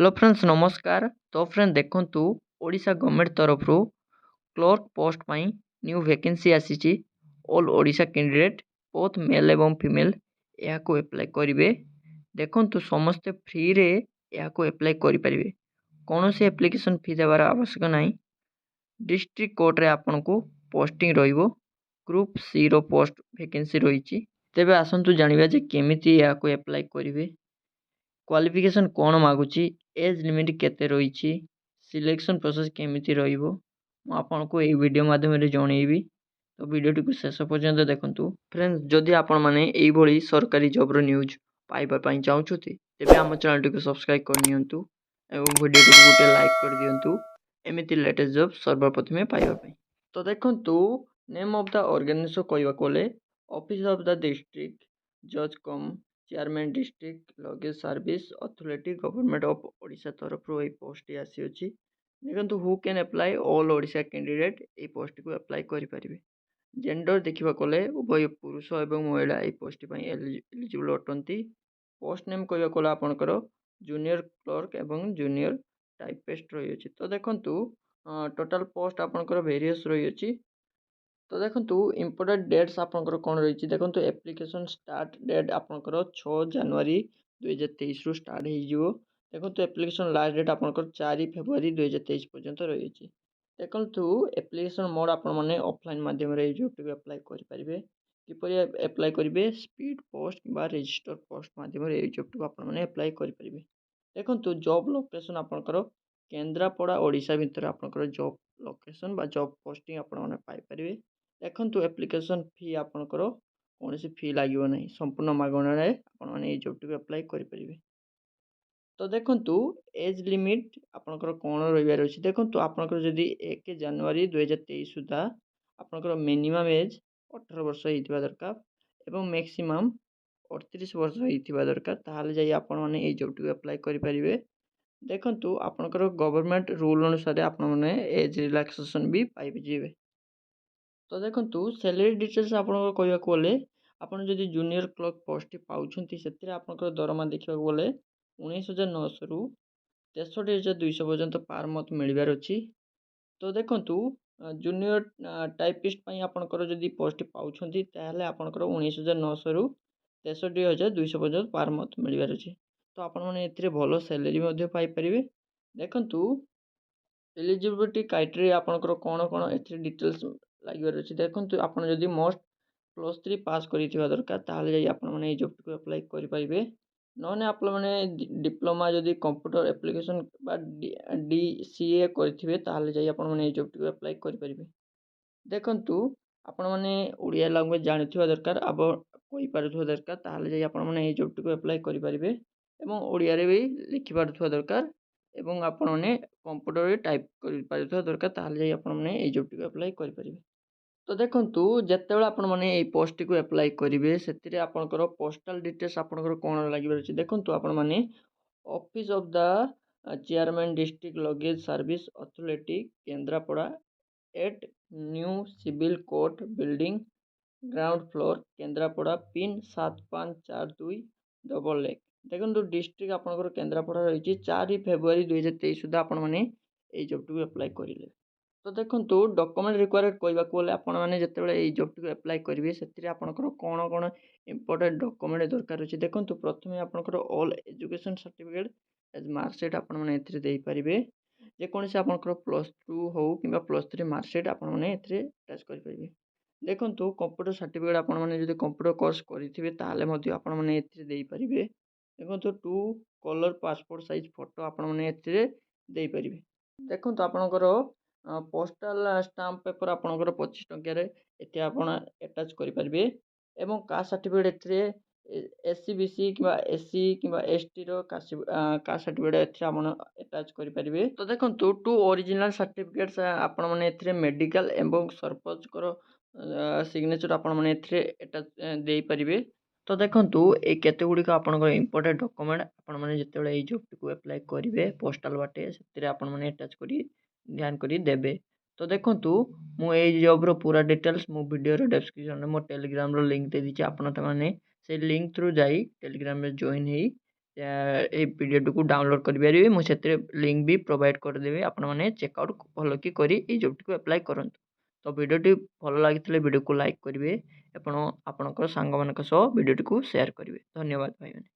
Hello friends, ନମସ୍କାର। ତ friend, ଦେଖନ୍ତୁ, ଓଡ଼ିଶା ଗଭର୍ଣ୍ଣମେଣ୍ଟ ତରଫରୁ କ୍ଲର୍କ ପୋଷ୍ଟ ପାଇଁ ନ୍ୟୁ ଭେକେନ୍ସି ଆସିଛି। All Odisha candidate, both male ଏବଂ ଫିମେଲ୍, ଏହାକୁ ଆପ୍ଲାଏ କରିବେ। ଦେଖନ୍ତୁ, ସମସ୍ତେ ଫ୍ରିରେ ଏହାକୁ ଆପ୍ଲାଏ କରିପାରିବେ। କୌଣସି ଆପ୍ଲିକେସନ୍ ଫି ଦେବାର ଆବଶ୍ୟକ ନାହିଁ। ଡିଷ୍ଟ୍ରିକ୍ଟ କୋର୍ଟରେ ଆପଣଙ୍କୁ ପୋଷ୍ଟିଂ ରହିବ। ଗ୍ରୁପ୍ ସିର ପୋଷ୍ଟ ଭେକେନ୍ସି ରହିଛି। ତେବେ ଆସନ୍ତୁ ଜାଣିବା ଯେ କେମିତି ଏହାକୁ ଆପ୍ଲାଏ କରିବେ, କ୍ୱାଲିଫିକେସନ୍ କ'ଣ ମାଗୁଛି, ଏଜ୍ ଲିମିଟ୍ କେତେ ରହିଛି, ସିଲେକ୍ସନ୍ ପ୍ରୋସେସ୍ କେମିତି ରହିବ, ମୁଁ ଆପଣଙ୍କୁ ଏଇ ଭିଡ଼ିଓ ମାଧ୍ୟମରେ ଜଣେଇବି। ତ ଭିଡ଼ିଓଟିକୁ ଶେଷ ପର୍ଯ୍ୟନ୍ତ ଦେଖନ୍ତୁ। ଫ୍ରେଣ୍ଡସ୍, ଯଦି ଆପଣମାନେ ଏଇଭଳି ସରକାରୀ ଜବ୍ର ନ୍ୟୁଜ୍ ପାଇବା ପାଇଁ ଚାହୁଁଛନ୍ତି, ତେବେ ଆମ ଚ୍ୟାନେଲଟିକୁ ସବସ୍କ୍ରାଇବ୍ କରିନିଅନ୍ତୁ ଏବଂ ଭିଡ଼ିଓଟିକୁ ଗୋଟେ ଲାଇକ୍ କରିଦିଅନ୍ତୁ, ଏମିତି ଲେଟେଷ୍ଟ ଜବ୍ ସର୍ବପ୍ରଥମେ ପାଇବା ପାଇଁ। ତ ଦେଖନ୍ତୁ, ନେମ୍ ଅଫ୍ the organisation କହିବାକୁ ଗଲେ Office of the District Judge cum Chairman, District Legal Service Authority, Government of Odisha ତରଫରୁ ଏହି ପୋଷ୍ଟଟି ଆସିଅଛି। ଦେଖନ୍ତୁ, who can apply? All Odisha candidate ଏହି ପୋଷ୍ଟଟିକୁ ଆପ୍ଲାଏ କରିପାରିବେ। ଜେଣ୍ଡର ଦେଖିବାକୁ ଗଲେ ଉଭୟ ପୁରୁଷ ଏବଂ ମହିଳା ଏହି ପୋଷ୍ଟଟି ପାଇଁ ଏଲିଜିବଲ୍ ଅଟନ୍ତି। ପୋଷ୍ଟ ନେମ୍ କହିବାକୁ ଗଲେ ଆପଣଙ୍କର ଜୁନିୟର କ୍ଲର୍କ ଏବଂ ଜୁନିୟର ଟାଇପିଷ୍ଟ ରହିଅଛି। ତ ଦେଖନ୍ତୁ, ଟୋଟାଲ୍ ପୋଷ୍ଟ ଆପଣଙ୍କର ଭେରିୟସ୍ ରହିଅଛି। ତ ଦେଖନ୍ତୁ, ଇମ୍ପୋର୍ଟାଣ୍ଟ ଡେଟ୍ସ ଆପଣଙ୍କର କ'ଣ ରହିଛି। ଦେଖନ୍ତୁ, ଆପ୍ଲିକେସନ୍ ଷ୍ଟାର୍ଟ ଡେଟ୍ ଆପଣଙ୍କର 6 ଜାନୁଆରୀ 2023ରୁ ଷ୍ଟାର୍ଟ ହେଇଯିବ। ଦେଖନ୍ତୁ, ଆପ୍ଲିକେସନ୍ ଲାଷ୍ଟ ଡେଟ୍ ଆପଣଙ୍କର 4 ଫେବୃଆରୀ 2023 ପର୍ଯ୍ୟନ୍ତ ରହିଅଛି। ଦେଖନ୍ତୁ, ଆପ୍ଲିକେସନ୍ ମୋଡ଼ ଆପଣମାନେ ଅଫଲାଇନ୍ ମାଧ୍ୟମରେ ଏଇ ଜବ୍ଟିକୁ ଆପ୍ଲାଏ କରିପାରିବେ। କିପରି ଆପ୍ଲାଏ କରିବେ? ସ୍ପିଡ୍ ପୋଷ୍ଟ କିମ୍ବା ରେଜିଷ୍ଟର ପୋଷ୍ଟ ମାଧ୍ୟମରେ ଏଇ ଜବ୍ଟିକୁ ଆପଣମାନେ ଆପ୍ଲାଏ କରିପାରିବେ। ଦେଖନ୍ତୁ, ଜବ୍ ଲୋକେସନ୍ ଆପଣଙ୍କର କେନ୍ଦ୍ରାପଡ଼ା, ଓଡ଼ିଶା ଭିତରେ ଆପଣଙ୍କର ଜବ୍ ଲୋକେସନ୍ ବା ଜବ୍ ପୋଷ୍ଟିଂ ଆପଣମାନେ ପାଇପାରିବେ। ଦେଖନ୍ତୁ, ଆପ୍ଲିକେସନ୍ ଫି ଆପଣଙ୍କର କୌଣସି ଫି ଲାଗିବ ନାହିଁ। ସମ୍ପୂର୍ଣ୍ଣ ମାଗଣାରେ ଆପଣମାନେ ଏଇ ଜବ୍ଟିକୁ ଆପ୍ଲାଏ କରିପାରିବେ। ତ ଦେଖନ୍ତୁ, ଏଜ୍ ଲିମିଟ୍ ଆପଣଙ୍କର କ'ଣ ରହିବାର ଅଛି। ଦେଖନ୍ତୁ, ଆପଣଙ୍କର ଯଦି 1 ଜାନୁଆରୀ 2023 ସୁଦ୍ଧା ଆପଣଙ୍କର ମିନିମମ୍ ଏଜ୍ 18 ବର୍ଷ ହେଇଥିବା ଦରକାର ଏବଂ ମ୍ୟାକ୍ସିମମ୍ 38 ବର୍ଷ ହେଇଥିବା ଦରକାର, ତାହେଲେ ଯାଇ ଆପଣମାନେ ଏଇ ଜବ୍ଟିକୁ ଆପ୍ଲାଏ କରିପାରିବେ। ଦେଖନ୍ତୁ, ଆପଣଙ୍କର ଗଭର୍ଣ୍ଣମେଣ୍ଟ ରୁଲ୍ ଅନୁସାରେ ଆପଣମାନେ ଏଜ୍ ରିଲାକ୍ସେସନ୍ ବି ପାଇଯିବେ। ତ ଦେଖନ୍ତୁ, ସ୍ୟାଲେରୀ ଡିଟେଲ୍ସ ଆପଣଙ୍କର କହିବାକୁ ଗଲେ, ଆପଣ ଯଦି ଜୁନିୟର କ୍ଲର୍କ ପୋଷ୍ଟଟି ପାଉଛନ୍ତି, ସେଥିରେ ଆପଣଙ୍କର ଦରମା ଦେଖିବାକୁ ଗଲେ 19,900ରୁ 63,200 ପର୍ଯ୍ୟନ୍ତ ପାର୍ ମନ୍ଥ ମିଳିବାର ଅଛି। ତ ଦେଖନ୍ତୁ, ଜୁନିୟର ଟାଇପିଷ୍ଟ ପାଇଁ ଆପଣଙ୍କର ଯଦି ପୋଷ୍ଟଟି ପାଉଛନ୍ତି, ତାହେଲେ ଆପଣଙ୍କର 19,900ରୁ 63,200 ପର୍ଯ୍ୟନ୍ତ ପାର୍ ମନ୍ଥ ମିଳିବାର ଅଛି। ତ ଆପଣମାନେ ଏଥିରେ ଭଲ ସ୍ୟାଲେରୀ ମଧ୍ୟ ପାଇପାରିବେ। ଦେଖନ୍ତୁ, ଏଲିଜିବିଲିଟି କ୍ରାଇଟେରିଆ ଆପଣଙ୍କର କ'ଣ କ'ଣ ଏଥିରେ ଡିଟେଲ୍ସ ଲାଗିବାର ଅଛି। ଦେଖନ୍ତୁ, ଆପଣ ଯଦି ମଷ୍ଟ +3 ପାସ୍ କରିଥିବା ଦରକାର, ତାହେଲେ ଯାଇ ଆପଣମାନେ ଏଇ ଜବ୍ଟିକୁ ଆପ୍ଲାଏ କରିପାରିବେ। ନହେଲେ ଆପଣମାନେ ଡିପ୍ଲୋମା ଯଦି କମ୍ପ୍ୟୁଟର ଆପ୍ଲିକେସନ୍ ବା ଡିସିଏ କରିଥିବେ, ତାହେଲେ ଯାଇ ଆପଣମାନେ ଏଇ ଜବ୍ଟିକୁ ଆପ୍ଲାଏ କରିପାରିବେ। ଦେଖନ୍ତୁ, ଆପଣମାନେ ଓଡ଼ିଆ ଲାଙ୍ଗୁଏଜ୍ ଜାଣିଥିବା ଦରକାର, କହିପାରୁଥିବା ଦରକାର, ତାହେଲେ ଯାଇ ଆପଣମାନେ ଏଇ ଜବ୍ଟିକୁ ଆପ୍ଲାଏ କରିପାରିବେ ଏବଂ ଓଡ଼ିଆରେ ବି ଲେଖିପାରୁଥିବା ଦରକାର ଏବଂ ଆପଣମାନେ କମ୍ପ୍ୟୁଟରରେ ଟାଇପ୍ କରିପାରୁଥିବା ଦରକାର, ତାହେଲେ ଯାଇ ଆପଣମାନେ ଏଇ ଜବ୍ଟିକୁ ଆପ୍ଲାଏ କରିପାରିବେ। ତ ଦେଖନ୍ତୁ, ଯେତେବେଳେ ଆପଣମାନେ ଏଇ ପୋଷ୍ଟଟିକୁ ଆପ୍ଲାଏ କରିବେ, ସେଥିରେ ଆପଣଙ୍କର ପୋଷ୍ଟାଲ୍ ଡିଟେଲ୍ସ ଆପଣଙ୍କର କ'ଣ ଲାଗିବାର ଅଛି। ଦେଖନ୍ତୁ, ଆପଣମାନେ Office of the Chairman, District Legal Service Authority, Kendrapara, at New Civil Court Building, ground floor, Kendrapara, pin 754211। ଦେଖନ୍ତୁ, ଡିଷ୍ଟ୍ରିକ୍ଟ ଆପଣଙ୍କର କେନ୍ଦ୍ରାପଡ଼ା ରହିଛି। 4 ଫେବୃଆରୀ 2023 ସୁଦ୍ଧା ଆପଣମାନେ ଏଇ ଜବ୍ଟିକୁ ଆପ୍ଲାଏ କରିଲେ। ତ ଦେଖନ୍ତୁ, ଡକୁମେଣ୍ଟ ରିକ୍ୱାୟାର୍ଡ଼ କହିବାକୁ ଗଲେ, ଆପଣମାନେ ଯେତେବେଳେ ଏଇ ଜବ୍ଟିକୁ ଆପ୍ଲାଏ କରିବେ, ସେଥିରେ ଆପଣଙ୍କର କ'ଣ କ'ଣ ଇମ୍ପୋର୍ଟାଣ୍ଟ ଡକୁମେଣ୍ଟ ଦରକାର ଅଛି। ଦେଖନ୍ତୁ, ପ୍ରଥମେ ଆପଣଙ୍କର all education certificate as marksheet ଆପଣମାନେ ଏଥିରେ ଦେଇପାରିବେ। ଯେକୌଣସି ଆପଣଙ୍କର +2 ହେଉ କିମ୍ବା +3 ମାର୍କସିଟ୍ ଆପଣମାନେ ଏଥିରେ ଆଟାଚ୍ କରିପାରିବେ। ଦେଖନ୍ତୁ, କମ୍ପ୍ୟୁଟର ସାର୍ଟିଫିକେଟ୍, ଆପଣମାନେ ଯଦି କମ୍ପ୍ୟୁଟର କୋର୍ସ କରିଥିବେ, ତାହେଲେ ମଧ୍ୟ ଆପଣମାନେ ଏଥିରେ ଦେଇପାରିବେ। ଦେଖନ୍ତୁ, two colour passport size photo ଆପଣମାନେ ଏଥିରେ ଦେଇପାରିବେ। ଦେଖନ୍ତୁ, ଆପଣଙ୍କର ପୋଷ୍ଟାଲ ଷ୍ଟାମ୍ପ ପେପର୍ ଆପଣଙ୍କର 25 ଟଙ୍କାରେ ଏଠି ଆପଣ ଆଟାଚ୍ କରିପାରିବେ ଏବଂ କାଷ୍ଟ ସାର୍ଟିଫିକେଟ୍ ଏଥିରେ ଏସଇବିସି କିମ୍ବା ଏସସି କିମ୍ବା ଏସଟିର କାଷ୍ଟ ସାର୍ଟିଫିକେଟ୍ ଏଥିରେ ଆପଣ ଆଟାଚ୍ କରିପାରିବେ। ତ ଦେଖନ୍ତୁ, ଟୁ ଅରିଜିନାଲ୍ ସାର୍ଟିଫିକେଟ୍ସ ଆପଣମାନେ ଏଥିରେ ମେଡ଼ିକାଲ ଏବଂ ସରପଞ୍ଚଙ୍କର ସିଗ୍ନେଚର୍ ଆପଣମାନେ ଏଥିରେ ଆଟାଚ୍ ଦେଇପାରିବେ। ତ ଦେଖନ୍ତୁ, ଏଇ କେତେ ଗୁଡ଼ିକ ଆପଣଙ୍କର ଇମ୍ପୋର୍ଟାଣ୍ଟ ଡକୁମେଣ୍ଟ ଆପଣମାନେ ଯେତେବେଳେ ଏଇ ଜବ୍ଟିକୁ ଆପ୍ଲାଏ କରିବେ ପୋଷ୍ଟାଲ ବାଟେ, ସେଥିରେ ଆପଣମାନେ ଆଟାଚ୍ କରି ଧ୍ୟାନ କରି ଦେବେ। ତ ଦେଖନ୍ତୁ, ମୁଁ ଏଇ ଜବ୍ର ପୁରା ଡିଟେଲ୍ସ ମୁଁ ଭିଡ଼ିଓର ଡେସ୍କ୍ରିପସନ୍ରେ ମୋ ଟେଲିଗ୍ରାମର ଲିଙ୍କ୍ ଦେଇଦେଇଛି। ଆପଣ ତାମାନେ ସେଇ ଲିଙ୍କ୍ ଥ୍ରୁ ଯାଇ ଟେଲିଗ୍ରାମରେ ଜଏନ୍ ହେଇ ଏଇ ପିଡ଼ିଏଫ୍ଟିକୁ ଡାଉନଲୋଡ଼୍ କରିପାରିବେ। ମୁଁ ସେଥିରେ ଲିଙ୍କ୍ ବି ପ୍ରୋଭାଇଡ଼୍ କରିଦେବି। ଆପଣମାନେ ଚେକ୍ ଆଉଟ୍ ଭଲକି କରି ଏଇ ଜବ୍ଟିକୁ ଆପ୍ଲାଏ କରନ୍ତୁ। ତ ଭିଡ଼ିଓଟି ଭଲ ଲାଗିଥିଲେ ଭିଡ଼ିଓକୁ ଲାଇକ୍ କରିବେ, ଆପଣ ଆପଣଙ୍କର ସାଙ୍ଗମାନଙ୍କ ସହ ଭିଡ଼ିଓଟିକୁ ସେୟାର କରିବେ। ଧନ୍ୟବାଦ ଭାଇମାନେ।